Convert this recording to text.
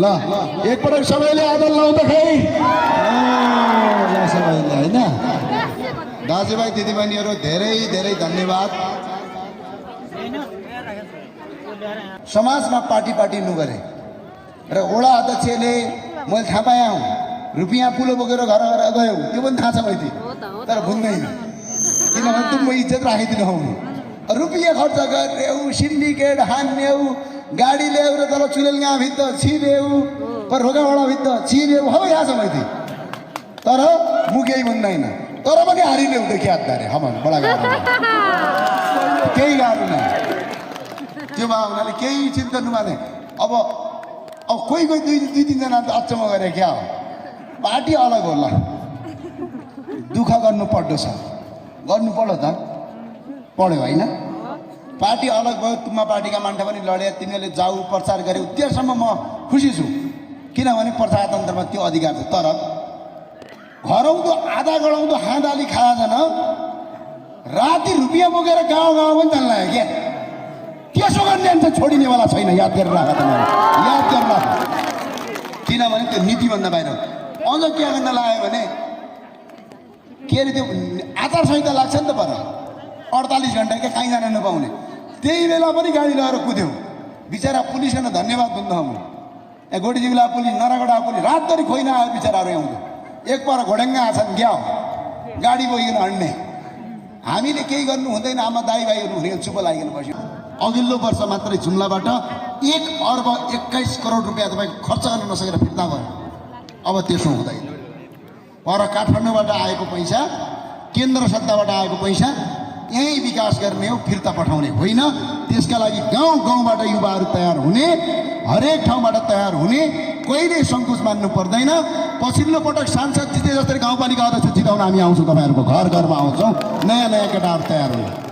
ल एकपटक सबैले आदर लाउँदाखेरि सबैले होइन दाजुभाइ दिदीबहिनीहरू धेरै धेरै धन्यवाद। समाजमा पार्टी पार्टी नगरे र वडा अध्यक्षले मैले थाहा पाएँ रुपियाँ पुलो बोकेर घर घर गयो त्यो पनि थाहा छ मैले, तर भुल्दैन किनभने तुम इज्जत राखिदिनु हौ रुपियाँ खर्च गर्नेऊ सिन्डिकेट हान्नेऊ गाडी ल्याऊ र तल चुलेलगाँभित्र छिरेऊ पर ढोकावाडाभित्र छिरेऊ हौ यहाँ छ मैले, तर म केही भन्दैन तर पनि हारिने देखि हातधारे हमन बडा गाह्रो केही गाह्रो नै त्यो भए हुनाले केही चिन्ता नमाने। अब कोही कोही दुई तिनजना त अचम्म गरे क्या हो पार्टी अलग होला दुःख गर्नु पर्दो छ गर्नु पर्यो त पढ्यो होइन पार्टी अलग भयो तुम्मा पार्टीका मान्छे पनि लडे तिनीहरूले जाऊ प्रचार गरे त्यससम्म म खुसी छु किनभने प्रजातन्त्रमा त्यो अधिकार छ। तर घरौँदो आधा गडाउँदो हाँदाली खाया जान राति रुपियाँ बोकेर गाउँ गाउँ पनि जान लाग्यो क्या त्यसो गर्ने चाहिँ छोडिनेवाला छैन याद गरेर राख तपाईँ याद गरेर राख किनभने त्यो नीतिभन्दा बाहिर अझ के गर्न लाग्यो भने के अरे त्यो आचार संहिता लाग्छ नि त पर 48 घन्टा के कहीँ जान नपाउने त्यही बेला पनि गाडी लगाएर कुद्यो बिचरा पुलिसलाई धन्यवाद भन्दा म यहाँ गोडीजिउला पुलिस नरागडा पुलिस रातभरि खोइ नआयो बिचराहरू आउँदो एक पर घोडेङ्गा आछन् क्या गाडी बोकिकन हड्ने हामीले केही गर्नु हुँदैन आमा दाइ भाइहरू हुने चुप लागिकन बस्यो। अघिल्लो वर्ष मात्रै जुम्लाबाट 1 अर्ब 21 करोड रुपियाँ तपाईँ खर्च गर्न नसकेर फिर्ता भयो। अब त्यसो हुँदैन पर काठमाडौँबाट आएको पैसा केन्द्र सत्ताबाट आएको पैसा यहीँ विकास गर्ने हो फिर्ता पठाउने होइन। त्यसका लागि गाउँ गाउँबाट युवाहरू तयार हुने हरेक ठाउँबाट तयार हुने कहिले सङ्कोच मान्नु पर्दैन। पछिल्लो पटक सांसद जिते जस्तै गाउँपालिका अध्यक्ष जिताउन हामी आउँछौँ तपाईँहरूको घर घरमा आउँछौँ नयाँ नयाँ केटाहरू तयार हुने।